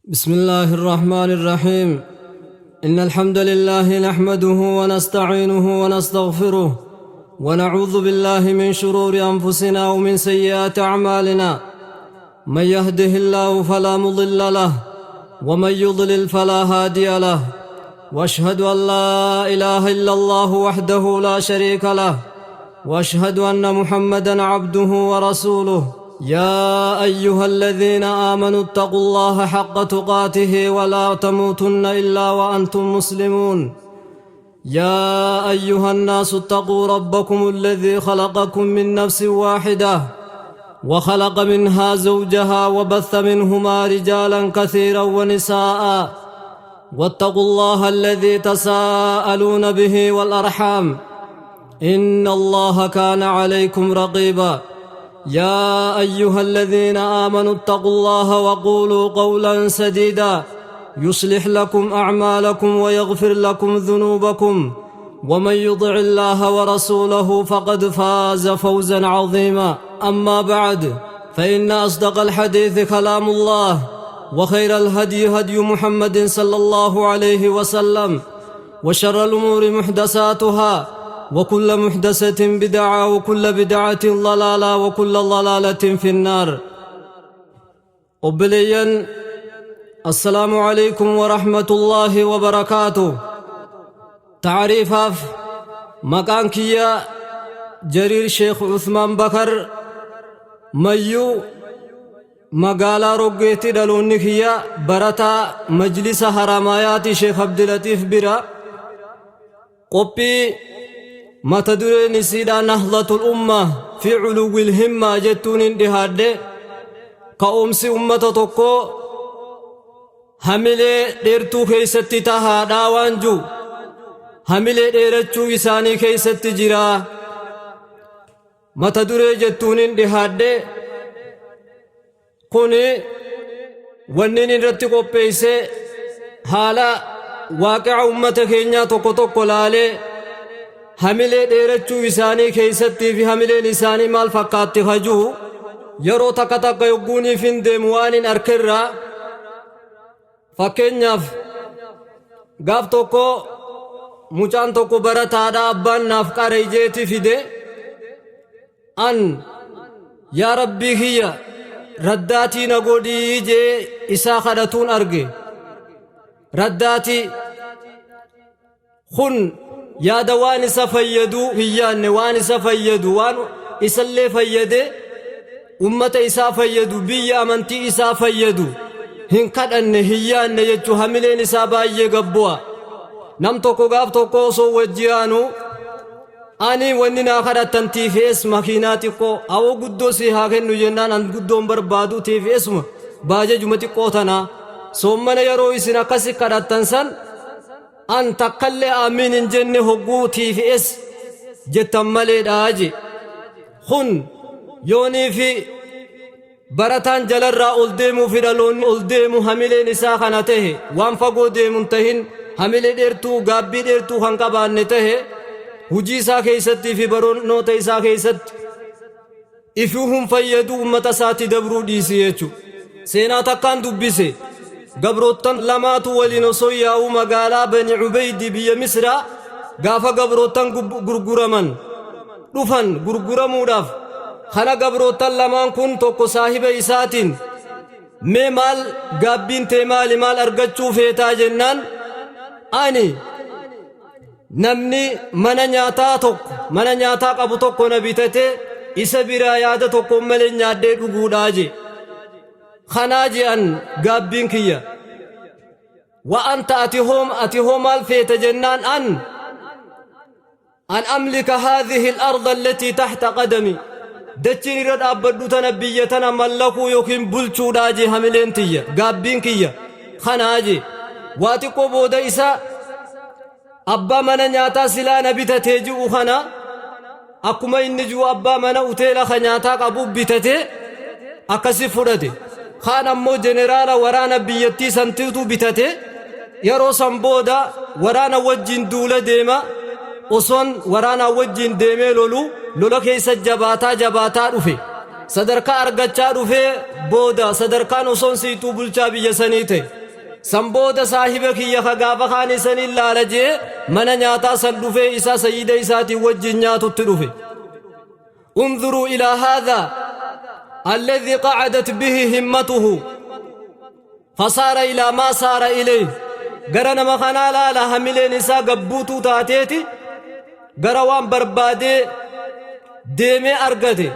بسم الله الرحمن الرحيم. إن الحمد لله نحمده ونستعينه ونستغفره ونعوذ بالله من شرور أنفسنا ومن سيئات أعمالنا. من يهده الله فلا مضل له ومن يضلل فلا هادي له، واشهد ان لا اله الا الله وحده لا شريك له، واشهد ان محمدا عبده ورسوله. يا ايها الذين امنوا اتقوا الله حق تقاته ولا تموتن الا وانتم مسلمون. يا ايها الناس اتقوا ربكم الذي خلقكم من نفس واحده وخلق منها زوجها وبث منهما رجالا كثيرا ونساء، واتقوا الله الذي تساءلون به والارحام، ان الله كان عليكم رقيبا. يا ايها الذين امنوا اتقوا الله وقولوا قولا سديدا، يصلح لكم اعمالكم ويغفر لكم ذنوبكم، ومن يطع الله ورسوله فقد فاز فوزا عظيما. اما بعد، فان اصدق الحديث كلام الله، وخير الهدي هدي محمد صلى الله عليه وسلم، وشر الامور محدثاتها، وكل محدثه بدعه، وكل بدعه ضلاله، وكل ضلاله في النار. Obboleeyyan، السلام عليكم ورحمة الله وبركاته. Taariifaaf maqaan kiyya Jariir Sheekh Uthmaan Bakar Mayyuu, magaalaa Roggeetti dhaloonni kiyya, barataa Majlisa Haramaayaati Sheekh Abdilatiif bira. Qophii mata dureen isiidhaa نهضة الأمة في علو الهمة jettuun hin dhihaadhe. Ka'umsi ummata tokkoo hamilee dheertuu keessatti tahaadhaa waan jiru, hamilee dheerachuu isaanii keessatti jira mata duree jettuun hin dhihaadhe. Kuni wanni inni irratti qopheesse haala waaqica ummata keenyaa tokko tokko laalee, hamilee dheerachuu isaanii keessattii fi hamileen isaanii maal fakkaatti hajuu, yeroo takka takka yogguuniif hin deemu waan hin arkerraa. Fakkeenyaaf, gaaf tokko mucaan tokko barataadha, abbaan naaf qara ijeeti fide. An yaa rabbii kiyya, raddaatii na godhii jee isaa kadhatuun arge. Raddaatii kun yaada waan isa fayyadu hin yaanne, waan isa fayyadu, waan isallee fayyade, ummata isaa fayyadu, biyya amantii isaa fayyadu hin kadhanne, hin yaanne jechuu. Hamileen isaa baay'ee gabbu'a. Nam tokko gaaf tokko osoo wajji aanu, ani wanni naa kadhattan TVS makiinaa xiqqoo awoo guddoo si haa kennu jennaan, an guddoon barbaadu TVS ma baajajuma xiqqoo tanaa. Soommana yeroo isin akkasi kadhattan san an takkallee aamiin hin jenne, hogguu TVS jettan maleedhaa je. Kun yoonii fi barataan jalarraa ol deemuu fi dhaloonni ol deemu hamileen isaa kana tahe, waan fagoo deemun tahin, hamilee dheertuu, gaabbii dheertuu kan qabaanne tahe, hujii isaa keessattii fi barnoota isaa keessatti ifuu hin fayyadu, ummata isaatti dabruu dhiisi jechu. Seenaa takkaan dubbise. Gabroottan lamaatu waliin osoo yaa'uu magaalaa Bani Ubeydi biyya Misraa gaafa gabroottan gurguraman dhufan gurguramuudhaaf kana, gabroottan lamaan kun tokko saahiba isaatiin, mee maal gaabbiin tee maali, maal argachuu feetaa jennaan, ani namni mana nyaataa tokko, mana nyaataa qabu tokko na bitatee isa biraa yaada tokko malee nyaadhee dhuguudhaa je. Kanaa je'an gaabbiin kiyya. Wa anta, ati hoo maal feete jennaan, an أن أملك هذه الأرض التي تحت قدمي, dachiin irra dhaabbadhu tana, biyya tana mallakuu yookiin bulchuudhaa je hamileen tiyya, gaabbiin kiyya kanaa je. Waa xiqqoo booda isa abbaa mana nyaataa silaa na bitatee ji'u kana, akkuma inni ji'u abbaa mana uteela ka nyaataa qabu bitatee akkasi fudhate. Kaan ammoo jeneraala waraana biyyattii santiitu bitate. Yeroo san booda waraana wajjin duula deema. Osoon waraana wajjin deemee lolu, lola keessa jabaataa jabaataa dhufe. Sadarkaa argachaa dhufee booda sadarkaan osoon siituu bulchaa biyya sanii ta'e. San booda saahiba kiyya ka gaafa kaanii saniin laala jee mana nyaataa san dhufee isaa sayyida isaatiin wajjin nyaatutti dhufe. Unzuruu ilaa haadhaa alladhi qa'adat bihi himmatuhu fasaara ilaa maa saara ilayhi. Gara nama kanaa laala, hamileen isaa gabbuutuu taateeti gara waan barbaadee deemee argate.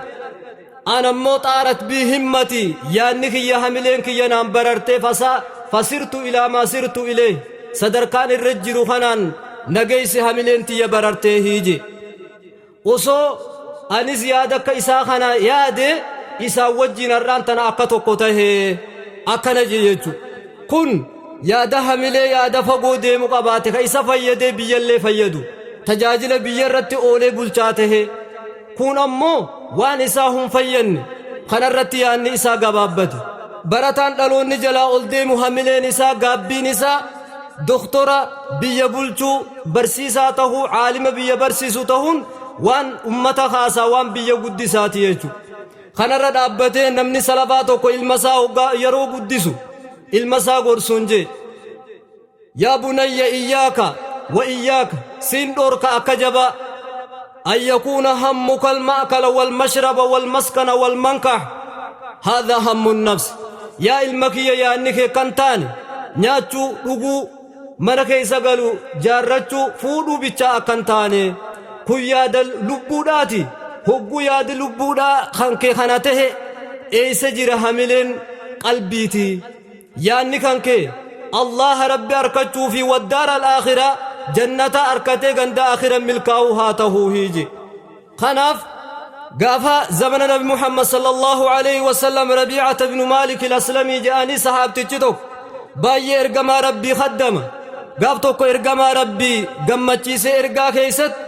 An ammoo xaarat bii himmati, yaanni kiyya hamileen kiyya naan barartee, fasaa fasirtu ilaa maa sirtu ilayhi, sadarkaan irra jiru kanaan nageessi hamileen tiyya barartee hiije. Osoo anis yaada akka isaa kana yaade, isaan wajjiin har'aan tana akka tokko tahee akkana jee jechu. Kun yaada hamilee, yaada fagoo deemu qabaate, ka isa fayyadee biyyallee fayyadu, tajaajila biyya irratti oolee bulchaa tahee. Kun ammoo waan isaa hun fayyanne kanarratti yaanni isaa gabaabbate. Barataan dhaloonni jalaa ol deemu hamileen isaa, gaabbiin isaa doktora biyya bulchuu, barsiisaa tahuu, caalima biyya barsiisu tahuun waan ummata kaasaa, waan biyya guddisaati jechuudha. Kanarra dhaabbatee namni salafaa tokko ilma isaa hoggaa yeroo guddisu ilma isaa gorsuun jee: Yaa bunayya, iyyaaka wa iyyaaka, siin dhoorka akka jabaa, an yakuuna hammuka alma'kala walmashraba walmaskana walmankah, haadha hammu nafsi. Yaa ilma kiyya, yaanni kee kan taane nyaachuu, dhuguu, mana keessa galu jaarrachuu, fuudhuu bichaa akkan taane. Kun yaada lubbuudhaati. Hogguu yaadi lubbuudhaa kan kee kana tahe, eessa jira hamileen qalbiiti? Yaanni kan kee Allaha Rabbi arkachuu fi waddaara al-aakhiraa, jannata arkatee ganda aakhira milkaa'uu haa tahuu hiije. Kanaaf gaafa zamana Nabi Muhammad sallallahu alaihi wasallam, Rabiicata ibnu Maalik al-Aslamii jedhanii sahaabtichi tokko baay'ee ergamaa Rabbii kaddama. Gaaf tokko ergamaa Rabbii gammachiisee ergaa keessatti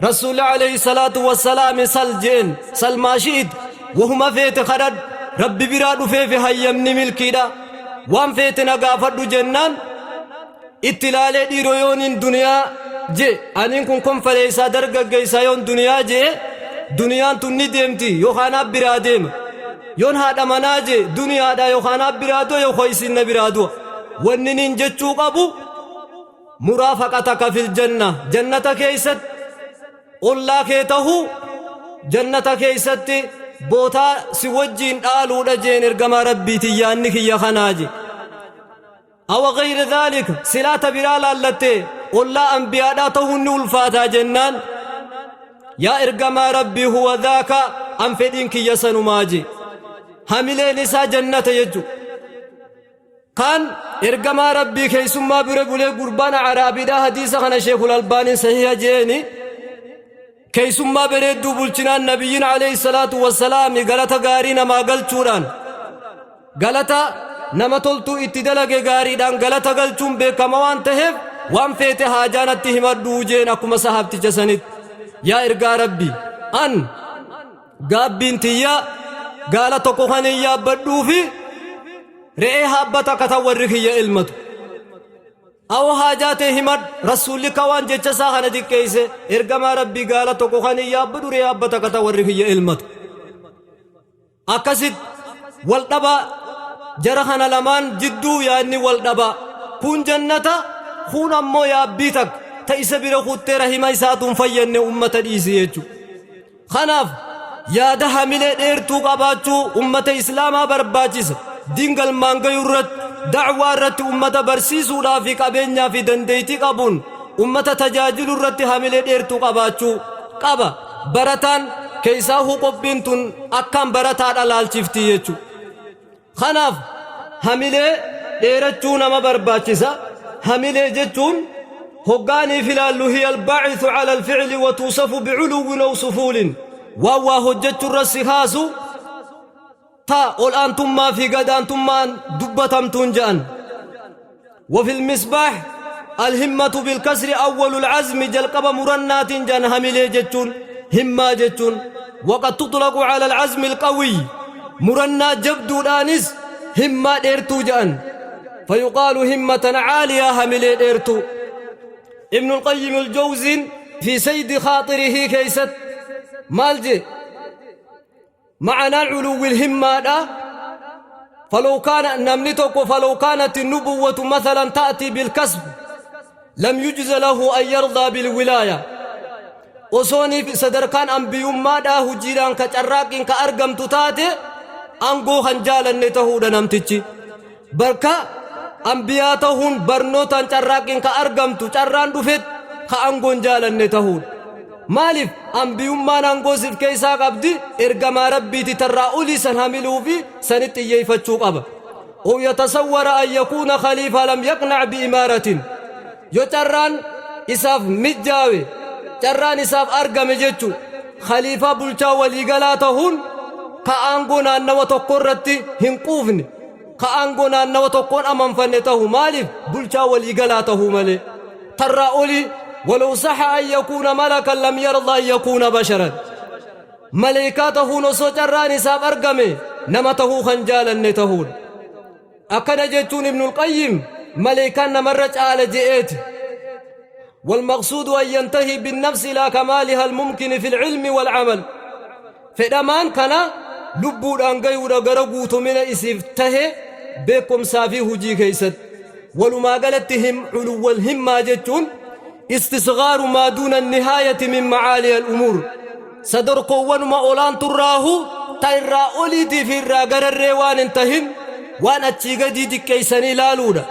Rasuulli alayhi salaatu wassalaami sal jeen, sal maa shi'it, wahuma feete kadhadhu, Rabbi biraa dhufeefi hayyamni milkiidha, waan feete na gaafadhu jennaan, itti ilaalee, dhiiroo, yooniin duniyaa je, aniin kun konfaleessaa dargaggeessaa, yoon duniyaa jee duniyaan tun ni deemti yookaan biraa deema, yoon haadha manaa je duniyaadha yookaan biraa du'a yookaan isin na biraa du'a, wanni nin jechuu qabu muraafaqataka fil janna, jannata keessatti ollaa kee tahuu, jannata keessatti bootaa si wajjiin dhaaluudha jeen. Ergamaa Rabbiitiin yaanni kiyya kanaa je. Awa gayra dhaalika, silaa ta biraa laallatte, ollaa anbiyaadhaa tahuun ni ulfaataa jennaan, yaa ergamaa Rabbii, huwa dhaaka, an fedhiin kiyya sanumaa je. Hamileen isaa jannata jechu. Kaan ergamaa Rabbii keessummaa bira bulee, gurbaan Araabiidhaa, hadiisa kana Sheekul Albaaniin sahiha jeeni, keessummaa bareedduu bulchinaan nabiyyiin alayhi salaatu wassalaami galata gaarii namaa galchuudhaan, galata nama toltuu itti dalage gaariidhaan galata galchuun beekama waan taheef, waan feete haajaa natti himadhuu jeen. Akkuma sahaabticha sanitti, yaa ergaa Rabbi, an gaabbiin tiyyaa gaala tokko kan hin yaabbadhuu fi re'ee haabbata akka tan warri kiyya elmatu. Awo, haajaa ta'e himadhu. Rasuulli ka waan jecha isaa kana xiqqeesse, ergamaa Rabbii, gaala tokko kan hin yaabbadhu, re'ee haabbata akka tan warri kiyya elmatu. Akkasit wal dhabaa jara kana lamaan jidduu yaadni wal dhabaa. Kun jannata, kun ammoo yaabbii takka ta isa bira kuttee rahima isaatuun fayyanne ummata dhiisi jechuudha. Kanaaf yaada hamilee dheertuu qabaachuu ummata Islaamaa barbaachisa. Diin galmaan gayuu irratti, da'waa irratti, ummata barsiisuudhaa fi qabeenyaa fi dandeettii qabuun ummata tajaajiluu irratti hamilee dheertuu qabaachuu qaba. Barataan keessaahuu qophiin tun akkaan barataadha laalchifti jechuudha. Kanaaf hamilee dheerachuu nama barbaachisa. Hamilee jechuun hoggaaniif ilaallu, hiya albaacisu ala alficli wa tuusafu biculuwwin aw sufuulin, waan waa hojjechurra si kaasu, ta ol aantummaa fi gad aantummaan dubbatamtuun jedhan. وفي المصباح: الهمة بالكسر أول العزم، جلقب مرنات جان هميلي جتون، همة جتون. وقد تطلق على العزم القوي، مرنا جبدو دانس همة ديرتو جان، فيقال همة عالية، هميلي ديرتو. ابن القيم الجوزي في صيد خاطره كيست مالجي. Ma'anaan culuwwil himmaadha. Falaw kaana namni tokko falaw kaanati nubuwwatu mathalan ta'tii bilkasb lam yujza lahu an yardaa bilwilaaya. Osooniif sadarkaan ambiyummaadhaa hujiidhaan ka carraaqqiin ka argamtu taate aangoo kan jaalanne tahuudha namtichi. Barka ambiyaa tahuun barnootaan carraaqqiin ka argamtu carraan dhufet ka aangoon jaalanne tahuudha. Maaliif ambiyummaan aangoo sif keessaa qabdi ergamaa rabbiiti tarraa olii san hamiluu fi sanitti xiyyeeffachuu qaba. Ow yatasawwara an yakuuna khaliifaa lam yaqnac bi'imaaratin. Yoo carraan isaaf mijjaawe carraan isaaf argame jechu khaliifaa bulchaa waliigalaa tahuun ka aangoo naannawa tokko irratti hin quufne ka aangoo naannawa tokkoon amanfanne tahu maaliif bulchaa waliigalaa tahuu malee tarraa olii walaw saha an yakuuna malakan lam yarda an yakuuna basharan maleeykaa tahuun osoo carraan isaaf argame nama tahuu kan jaalanne tahuudha. Akkana jechuun Ibnul Qayyim maleeykaan namarra caala je'eeti. Walmaqsuudu an yantahii binnafsi ilaa kamaaliha almumkini fil ilmi wal amal. Fedhamaan kana lubbuudhaan gayuudha gara guutumina isiif tahe beekumsaa fi hujii keessatti. Walumaa galatti him culuwwal himmaa jechuun istisgaaru maa duuna nihaayati min macaaliya al-umuur. Sadarkoowwanuma olaanturraahu ta irraa oliitii fi irraa gararree waan hin tahin waan achii gadii diqqeessanii laaluudha.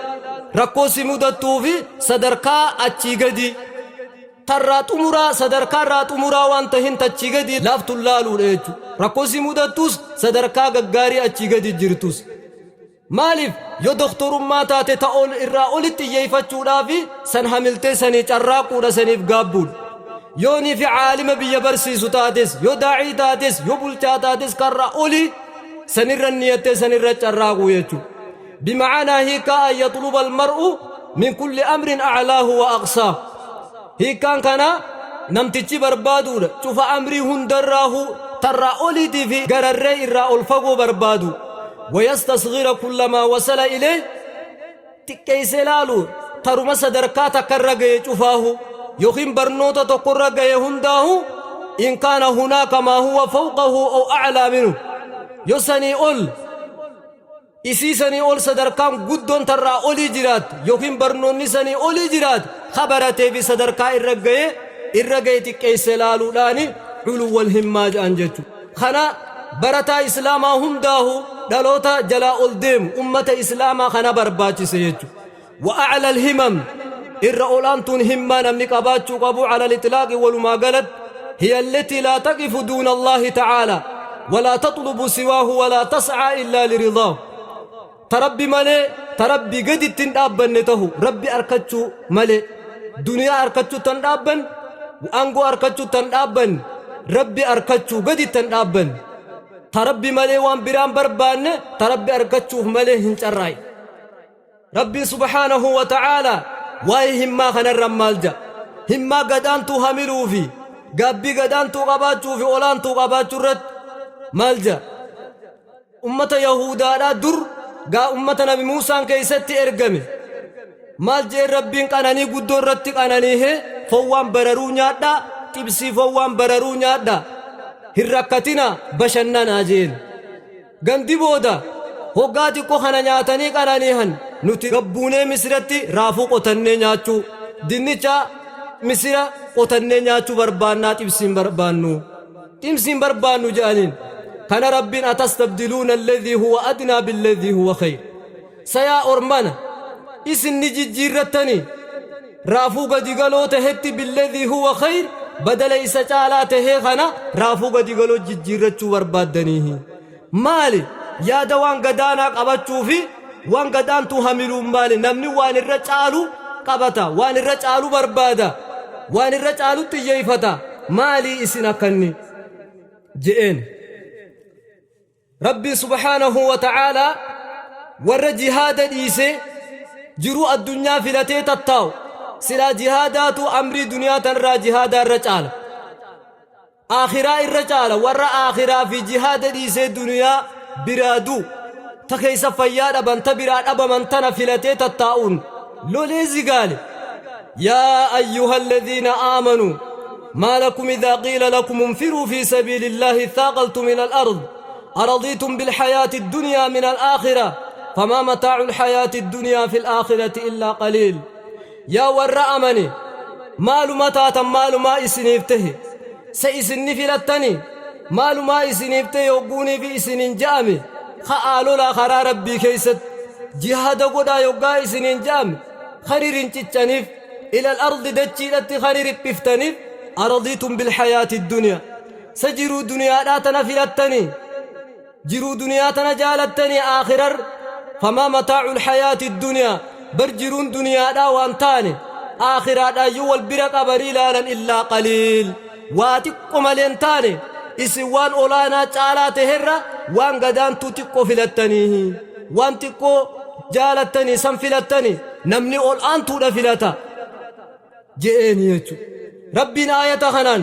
Rakkoo si mudattuu fi sadarkaa achii gadii tarraa xumuraa sadarkaa irraa xumuraa waan tahin tachii gadii laaftun laaluudha jechuudha. Rakkoo si mudattus sadarkaa gaggaarii achii gadi jirtus. Maaliif yoo doktorummaa taate ta ol irraa olitti xiyyeeffachuudhaa fi san hamiltee sanii carraaquudha saniif gaabbuudha. Yoonii fi caalima biyya barsiisu taates yoo daa'ii taates yoo bulchaa taates karraa olii sanirra niyattee sanirra carraaquu jechuudha. Bima'anaa hiikaa an yaxluba almar'u min kulli amrin a'laahu wa aqsaa. Hiikkaan kanaa namtichi barbaaduudha. Cufa amrii hundarraahu tarraa oliitii fi gararree irraa ol fagoo barbaadu. Wayastasghira kullamaa wasala ilee xiqqeessee laalu taruma sadarkaa takkarra gahe cufaahu yookiin barnoota tokkorra gahe hundaahu in kaana hunaaka maa huwa fawqahu aw a'laa minhu yoo sanii ol isii sanii ol sadarkaan guddoon tarraa olii jiraat yookiin barnoonni sanii olii jiraat ka baratee fi sadarkaa irra gahe irra gahe xiqqeessee laaluudhaani culuwwal himmaa jedhan jechuudha. Kana barataa islaamaa hundaahu dhaloota jalaa ol deemu ummata islaamaa kana barbaachise jechuudha. Wa a'la al-himam irra ol'aantuun himmaa namni qabaachuu qabu ala al-itlaaqi walumaa galatti hiya allatii laa taqifu duuna Allaahi ta'aalaa walaa taxlubu siwaahu walaa tas'aa illaa liridaahu. Ta Rabbi malee ta Rabbi gaditti hin dhaabbanne tahu Rabbi arkachuu malee duniyaa arkachuu tan dhaabban aangoo arkachuu tan dhaabbanne Rabbi arkachuu gaditti hin dhaabbanne ta Rabbi malee waan biraan barbaanne ta Rabbi argachuuf malee hin carraa'in. Rabbiin subhaanahu wa ta'aalaa waa'ee himmaa kanarra maal ja'a? Himmaa gadaantuu hamiluu fi gaabbii gadaantuu qabaachuu fi olaantuu qabaachuu irratti maal ja'a? Ummata Yahudaadhaa dur gaa ummata Nabi Muusaan keessatti ergame. Maal jeen Rabbiin qananii guddoo irratti qananiihe foon waan bararuu nyaadhaa, xibsii foon waan bararuu nyaadhaa. Hin rakkatinaa bashannanaa jeen. Gandi booda hoggaa xiqqo kana nyaatanii qananiihan nuti gabbuunee Misiratti raafuu qotannee nyaachuu, dinnicha misira qotannee nyaachuu barbaannaa xibsii hin barbaannu. Xibsii hin barbaannu jedhaniin. Kana Rabbiin atastabdiluuna alladhii huwa adnaa billadhii huwa khayr. Sayaa ormana isin ni jijjiirrattanii raafuu gadi galoo tahetti billadhii huwa khayr badala isa caalaa tahee kana raafuu gadi galoo jijjiirrachuu barbaaddaniihi. Maali yaada waan gadaanaa qabachuu fi waan gadaantuu hamiluun maali namni waan irra caalu qabata waan irra caalu barbaada waan irra caalu xiyyeeffata maalii isin akkanni je'een. Rabbiin subhaanahu wa ta'aalaa warra jihaada dhiisee jiruu addunyaa filatee tattaa'u silaa jihaadaatu amrii duniyaa tanarraa jihaadaa irra caala. Aakhiraa irra caala warra aakhiraa fi jihaada dhiisee duniyaa biraa du'u ta keessa fayyaa dhaban ta biraa dhabaman tana filatee tattaa'uun lolee zigaale. Yaa ayyuha alladhiina aamanuu maa lakum idhaa qiila lakum unfiruu fi sabiilillaahi ithaaqaltum ila al-ard. Aradiitum bilhayaati ddunyaa min alaakhira famaa mataacu lhayaati ddunyaa fi laakhirati illaa qaliil. Yaa warra amane, maaluma taatan, maalumaa isiniif tahe? Sa isin ni filattani? Maalumaa isiniif tahe hogguuniifi isiniin je'ame, ka'aa lolaa karaa Rabbii keessatti jihaada godhaa yoggaa isiniin je'ame kani rinciccaniif, ilal ardi dachiidhatti kani riphiftaniif? Aradiitum bilhayaati ddunyaa, sa jiruu duniyaadhaa tana filattani? Jiruu duniyaa tana jaalattanii aakhirar? Famaa mataa'ul hayaati duniyaa, bar jiruun duniyaadhaa waan taane aakhiraadhaan yoo wal bira qabanii ilaalan, illaa qaliil, waa xiqqo malee hin taane. Isin waan olaanaa caalaa taherra waan gadaantuu xiqqoo filattanii, waan xiqqoo jaalattanii san filattanii. Namni ol aantuudha filata je'eeni jechu. Rabbiin aayata kanaan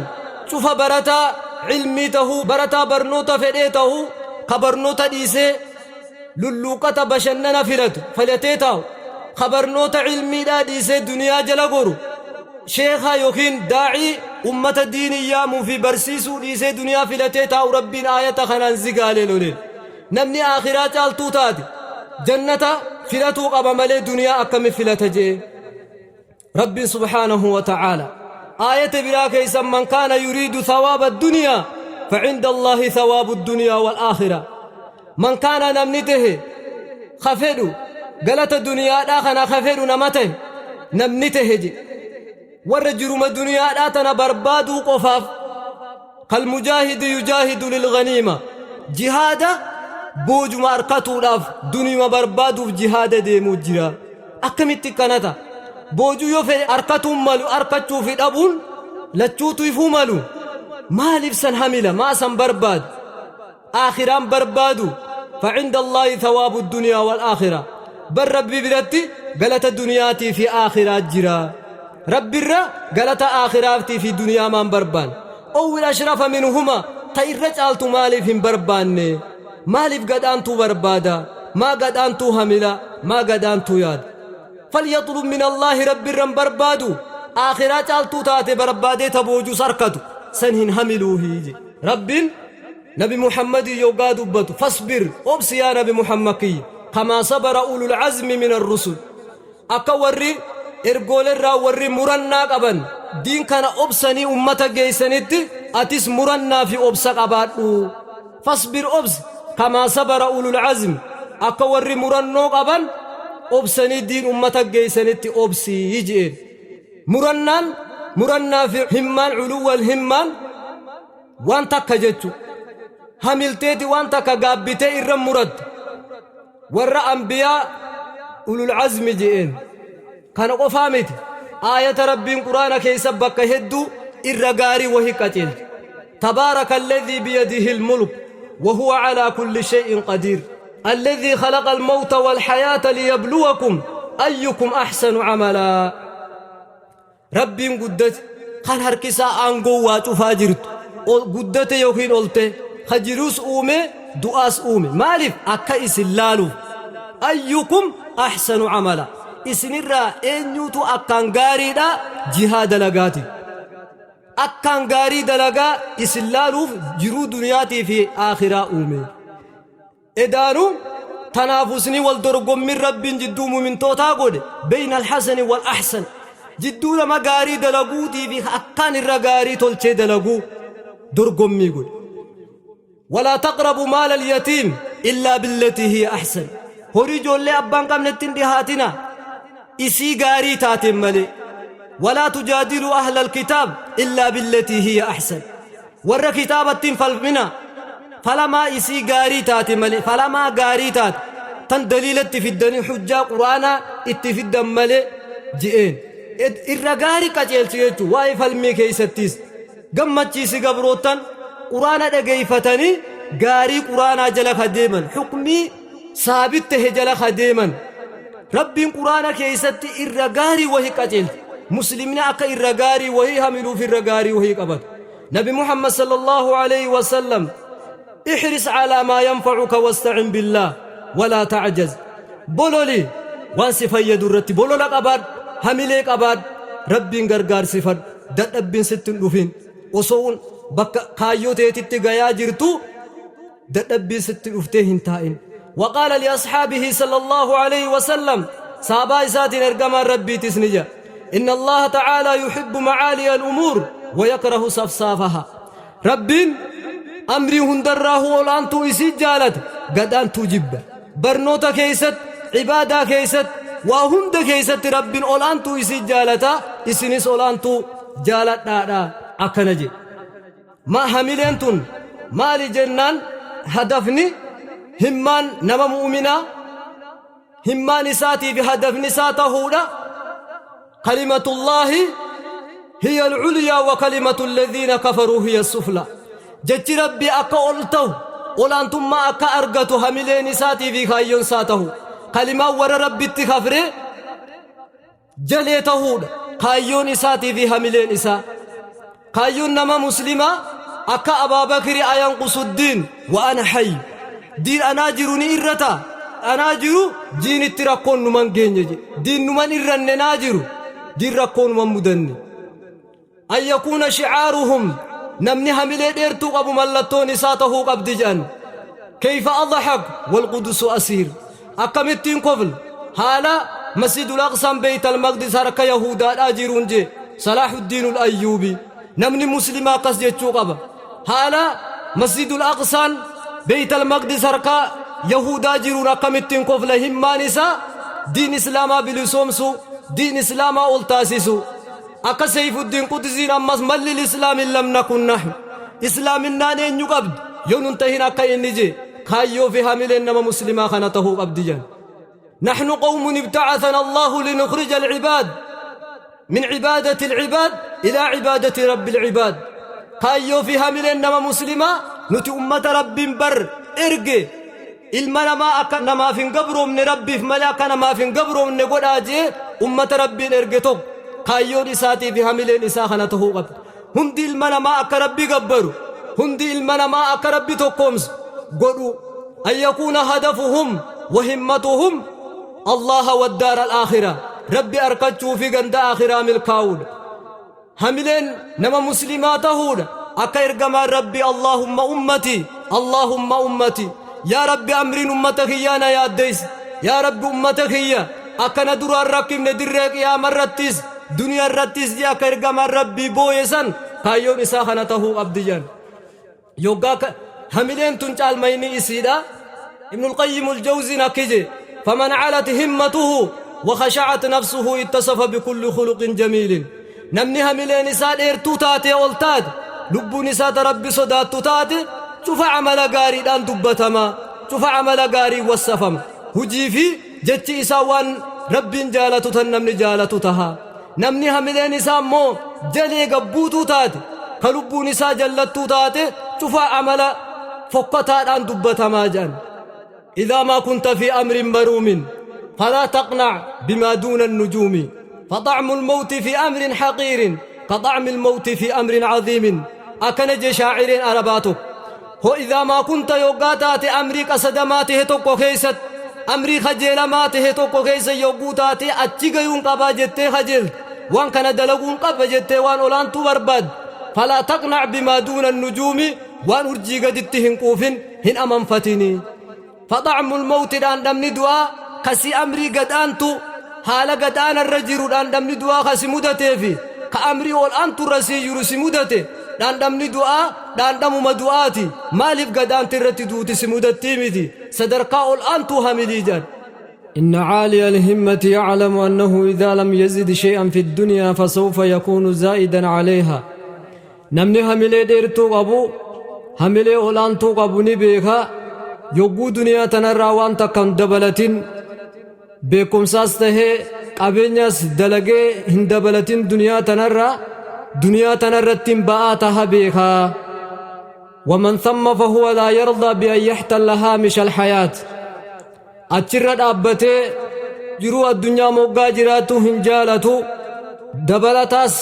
cufa barataa ilmii tahuu, barataa barnoota fedhee tahuu, ka barnoota dhiisee lulluuqata bashannana filatu filatee taa'u, ka barnoota ilmiidhaa dhiisee duniyaa jala goru, sheekha yookiin daa'ii ummata diinii yaamuu fi barsiisuu dhiisee duniyaa filatee taa'u, Rabbiin aayata kanaan zigaalee loleen. Namni aakhiraa caaltuu taate jannata filatuu qaba malee duniyaa akkami filata je'e. Rabbiin subhaanahu wa ta'aala aayata biraa keeysan, man kaana yuriidu thawaaba addunyaa facinda Allaahi thawaabu addunyaa wal aakhira. Man kaana, namni tahe, ka fedhu galata duniyaadhaa kana ka fedhu nama tahe, namni tahe jedhe, warra jiruma duniyaadhaa tana barbaaduu qofaaf, kalmujaahidi yujaahidu lilghaniima, jihaada boojuma arkatuudhaaf, duniyuma barbaaduuf jihaada deemuu jira. Akkamitti kanata boojuu yoo fedhe arkatuun malu, arkachuu fi dhabuun lachuutu ifuu malu. Maaliif san hamila? Maa san barbaadu? Aakhiraan barbaadu. Facinda Allaahi thawaabu dunyaa wal aakhira, bar Rabbi biratti galata duniyaatii fi aakhiraa jira. Rabbirra galata aakhiraaftii fi duniyaa maan barbaan? Owwil ashrafa minhuma, ta irra caaltu maaliif hin barbaanne? Maaliif gadhaantuu barbaada? Maa gadhaantuu hamila? Maa gadhaantuu yaada? Falyaxlub min Allaahi, Rabbirra hin barbaadu? Aakhiraa caaltuu taate barbaadee ta boojuus arkatu san hin hamiluuhi jedhe. Rabbiin Nabi Muhammadii yoggaa dubbatu, fasbir, obsi yaa Nabi Muhammad kiyya, kamaa sabara ulul azmi min arrusul, akka warri ergoolerraa warri murannaa qaban diin kana obsanii ummata geeysanitti atis murannaa fi obsa qabaadhu. Fasbir, obsi, kamaa sabara ulul azmi, akka warri murannoo qaban obsanii diin ummata geeysanitti obsii je'een. Murannaan, murannaa fi himmaan, culuwwal himmaan waan takka jechu. Hamilteeti waan takka gaabbitee irra muratte. Warra anbiyaa ulul azmi je'een. Kana qofaa miti, aayata Rabbiin Qur'aana keessa bakka hedduu irra gaarii wahi qaceelche. Tabaaraka alladhii biyadihil mulk wa huwa alaa kulli shay'in qadiir, alladhii khalaqa almawta wal hayaata liyabluwakum ayyukum ahsanu amalaa. Rabbiin guddate, kan harki isaa aangoo waa cufaa jirtu ol guddate yookiin olte, ka jiruus uume, du'aas uume. Maaliif? Akka isin laaluuf. Ayyukum ahsanu amala, isinirraa eenyuutu akkaan gaariidha jihaa dalagaati, akkaan gaarii dalagaa isin laaluuf jiruu duniyaatii fi aakhiraa uume. Edaanu tanaaf husnii wal dorgommiin Rabbiin jidduu mumintootaa godhe, beyna alhasani wal ahsan, jidduu nama gaarii dalaguutii fi akkaan irra gaarii tolchee dalaguu dorgommii godhe. Walaa taqrabu maala alyatiim illaa billatii hiya ahsan, horii ijoollee abbaan qabnetti hin dhihaatina isii gaarii taateen malee. Walaa tujaadiluu ahla alkitaab illaa billatii hiya ahsan, warra kitaabatti hin falmina falamaa isii gaarii taate malee, falamaa gaarii taate tan daliila itti fiddanii hujjaa Qur'aanaa itti fiddan malee je'een. Irra gaarii qaceelchi jechuun waa'ee falmii keessattis gammachiisi gabroottan Qur'aana dhageeyfatanii gaarii Qur'aanaa jala ka deeman, hukmii saabit tahe jala ka deeman. Rabbiin Qur'aana keessatti irra gaarii wahi qaceelche, muslimni akka irra gaarii wahii hamiluuf irra gaarii wahii qabatu. Nabi Muhammad sallallahu alayhi wa sallam, ihris alaa maa yanfa'uka wasta'in billah walaa ta'jaz, bololi waan si fayyadu irratti bolola qabaadhu, hamilee qabaadhu, Rabbiin gargaarsifadhu, dadhabbiin sitti hin dhufin osoo bakka kaayyoo teetitti gayaa jirtu. Dadhabbii sitti dhuftee hin taa'in. Waqaala liasxaabihi sallallahu alayhi wasallam, sahaabaa isaatiin ergamaan Rabbiitis ni jedha: Inna Allaaha ta'aalaa yuhibbu macaaliya al-umuur wa yakrahu safsaafaha. Rabbiin amrii hundarraahuu ol'aantuu isii jaalata, gad-aantuu jibba. Barnoota keessatti, ibaadaa keessatti, waa hunda keessatti Rabbiin ol'aantuu isii jaalata, isinis ol'aantuu jaaladhaadha akkana jedhe. Ma hamileen tun maali jennaan, hadafni himmaan nama mu'uminaa, himmaan isaatii fi hadafni isaa tahuudha kalimatullaahi hiya alculyaa wa kalimatu alladhiina kafaruu hiya sufla. Jechi Rabbii akka ol tahu, olaantummaa akka argatu hamileen isaatii fi kaayyoon isaa tahu, kalimaan warra Rabbitti kafree jalee tahuudha kaayyoon isaatii fi hamileen isaa. Kaayyoon nama muslimaa akka Abaabakiri, ayanqusuddiin wa ana hayy, diin anaa jiru ni irrata, anaa jiru diinitti rakkoon numan geenye jedhe, diin numan irranne, naa jiru diin rakkoo numan mudanne. An yakuuna shicaaruhum, namni hamilee dheertuu qabu mallattoon isaa tahuu qabdi jedhan: keyfa adhak walqudusu asiir, akkamittiin kofla haala Masjidul Aqsaan, Beeytal Maqdis harka Yahudaadhaa jiruun jee Salaaxuddiinul Ayyuubi. Namni muslimaa akkas jechuu qaba: haala Masjidul Aqsaan, Beeytal Maqdis harka Yahudaa jiruun akkamittiin kofla? Himmaan isaa diin Islaamaa bilisoomsuu, diin Islaamaa ol taasisu. Akka Seyfuddiin Quxziin ammas, malli lislaam in lam nakun nahnu, islaaminaan eenyu qabdi yoo nun tahin, akka inni jee, kaayyoo fi hamileen nama muslimaa kana tahuu qabdi jedhan. Naxnu qawmun ibtacathana Allahu linukhrija alcibaad min cibaadati alcibaad ilaa cibaadati rabbi alcibaad. Kaayyoo fi hamileen nama muslimaa, nuti ummata Rabbiin bar erge, ilma namaa akka namaaf hin gabroomne, Rabbiif malee akka namaaf hin gabroomne godhaa jee ummata Rabbiin erge tokko. Kaayyoon isaatii fi hamileen isaa kana tahuu qabdi: hundi ilma namaa akka Rabbi gabbaru, hundi ilma namaa akka Rabbi tokkoomsu godhu. An yakuuna hadafuhum wa himmatuhum Allaha waddaara al-aakhira, Rabbi arkachuu fi ganda aakhiraa milkaa'uudha hamileen nama muslimaa tahuudha. Akka ergamaan Rabbi, Allaahumma ummati, Allaahumma ummati, yaa Rabbi, amriin ummata kiyyaa na yaaddeysa, yaa Rabbi, ummata kiyya akka na duraan rakkifne dirree qiyaama irrattis duniyaa irrattis jee, akka ergamaan Rabbii booye san, kaayyoon isaa kana tahuu qabdi jedhan. Yoggaa hamileen tun caalmayni isiidha, Ibnul Qayyimul Jawziin akki jee: faman calat himmatuhu wa khashacat nafsuhu ittasafa bikulli khuluqin jamiilin. Namni hamileen isaa dheertuu taatee ol taate, lubbuun isaa ta Rabbi sodaattu taate, cufa amala gaariidhaan dubbatama, cufa amala gaarii wassafama, hujii fi jechi isaa waan Rabbiin jaalatu tan namni jaalatu taha. Namni hamileen isaa immoo jalee gabbuutuu taate, ka lubbuun isaa jallattuu taate, cufa amala fokkataadhaan dubbatamaa jedhan. Idaa maa kunta fi amrin maruumin falaa taqnac bimaa duuna nujuumi, faxacmu lmawti fi amrin haqiirin ka xacmi lmawti fi amrin cadiimin, akkana je shaaciriin Arabaa tokko. Ho idaa maa kunta, yoggaa taate, amrii qasadamaa tahe tokko keessatti, amrii kajeelamaa tahe tokko keessa yogguu taate, achi gayuun qabaa jettee kajeelte, waan kana dalaguun qaba jettee waan olaantuu barbaadde, falaa taqnac bimaa duuna nujuumi, waan urjii gaditti hin quufin, hin amanfatini. Faxacmul mawti, dhandhamni du'aa kasii amrii gad aantu, haala gad aanarra jiru dhandhamni du'aa kasi mudatee fi ka amrii ol aanturra sii jiru si mudate, dhandhamni du'aa dhandhamuma du'aati. Maaliif gad aanti irratti duuti si mudattii miti? Sadarkaa ol aantuu hamilii jedhan. إن عالي الهمة يعلم أنه إذا لم يزد شيئا في الدنيا فسوف يكون زائدا عليها. Namni hamilee dheertuu qabu, hamilee olaantuu qabu ni beeka: yogguu duniyaa tanarraa waan takka hin dabalatin, beekumsaas tahee qabeenyaas dalagee hin dabalatin duniyaa tanarraa, duniyaa tanarratti hin ba'aa taha beekaa. ومن ثم فهو لا يرضى بأن يحتل هامش الحياة. Achirra dhaabbatee jiruu addunyaa moggaa jiraatu hin jaalatu. Dabalataas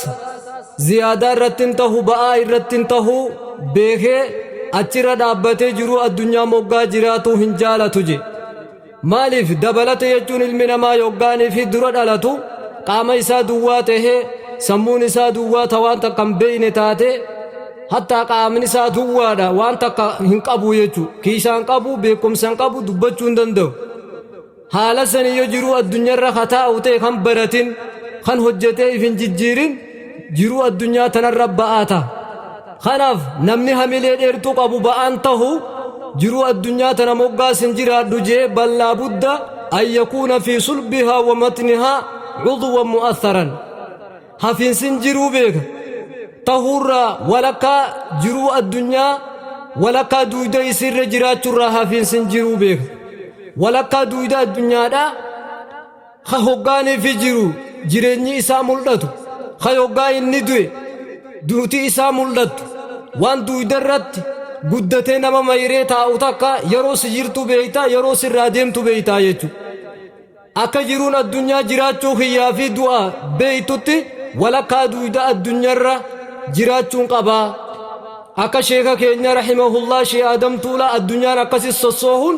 ziyaadaa irratti hin tahu, ba'aa irratti hin tahu beekee, achirra dhaabbatee jiruu addunyaa moggaa jiraatu hin jaalatu je. Maaliif dabalata jechuun, ilmi namaa yoggaanii fi dura dhalatu qaama isaa duwwaa tahee, sammuun isaa duwwaa ta waan takka hin beeyne taate. Hattaa qaamni isaa duwwaadha, waan takka hin qabu jechuudha. Kiisaa hin qabu, beekumsa hin qabu, dubbachuu hin danda'u. Haala sanii yoo jiruu addunyaarra ka taa'u ta'e, kan baratin, kan hojjetee if hin jijjiirin, jiruu addunyaa tanarra ba'aa ta'a. Kanaaf namni hamilee dheertuu qabu ba'aan tahu jiruu addunyaa tana moggaas hin jiraadhu jee, بل لا بد أن يكون في صلبها ومتنها عضوا مؤثرا. Hafiinsin jiruu beeka tahuurraa, walakkaa jiruu addunyaa, walakkaa duuyda isiirra jiraachuurraa hafiinsin jiruu beeka. Walakkaa duuyda addunyaadhaa ka hoggaaniifi jiru jireenyi isaa mul'atu, ka hoggaa inni du'e duuti isaa mul'attu, waan duuyda irratti guddatee nama mayree taa'u takka yeroo si jirtu beeytaa, yeroo sirraa deemtu beeytaa jechuudha. Akka jiruun addunyaa jiraachuu kiyyaa fi du'a beeytutti walakkaa duuyda addunyaarra jiraachuun qabaa. Akka sheeka keenya رحمه الله Shee Aadam Tuulaa, addunyaan akkasi sossoohuun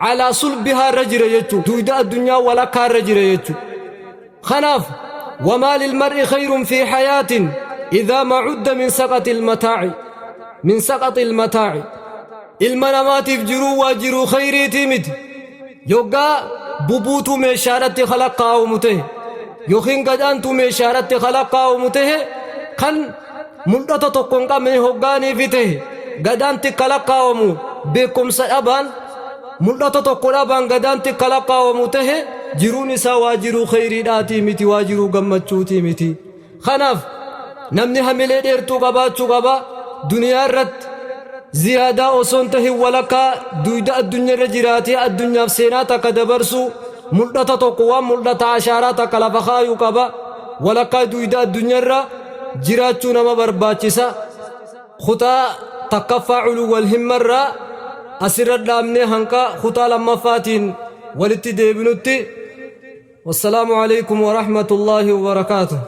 على صلبها irra jira jechuudha. Duuyda addunyaa walakkaa irra jira jechuudha. Kanaaf وما للمرء خير في حياة إذا ما عد من سقط المتاع، من سقط المتاع. Ilma namaatiif jiruu waa jiruu khayriitii miti yoggaa bubuutuu meeshaadhatti kalaqaa'umu ta'e, yookiin gadhaantuu meeshaadhatti kalaqaa'umu ta'e, kan mul'ata tokko hin qabne hoggaaniifi ta'e, gadaanti kalaqaa'umu beekumsa dhabaan, mul'ata tokko dhabaan gadaanti kalaqaa'umu ta'e, jiruun isaa waa jiruu khayriidhaatii miti, waa jiruu gammachuutii miti. Kanaaf namni hamilee dheertuu qabaachuu qaba. Duniyaa irratti ziyaadaa osoo hin tahin walakkaa duyda addunyaa irra jiraatee addunyaaf seenaa takka dabarsuu, mul'ata tokko, waan mul'ata ashaaraa takka lafa kaayuu qaba. Walakkaa duyda addunyaa irra jiraachuu nama barbaachisa. Kutaa takkaffaa علو الهمة irraa asirra dhaabnee hanqa kutaa lammaffaatiin walitti deebinutti, والسلام عليكم ورحمة الله وبركاته.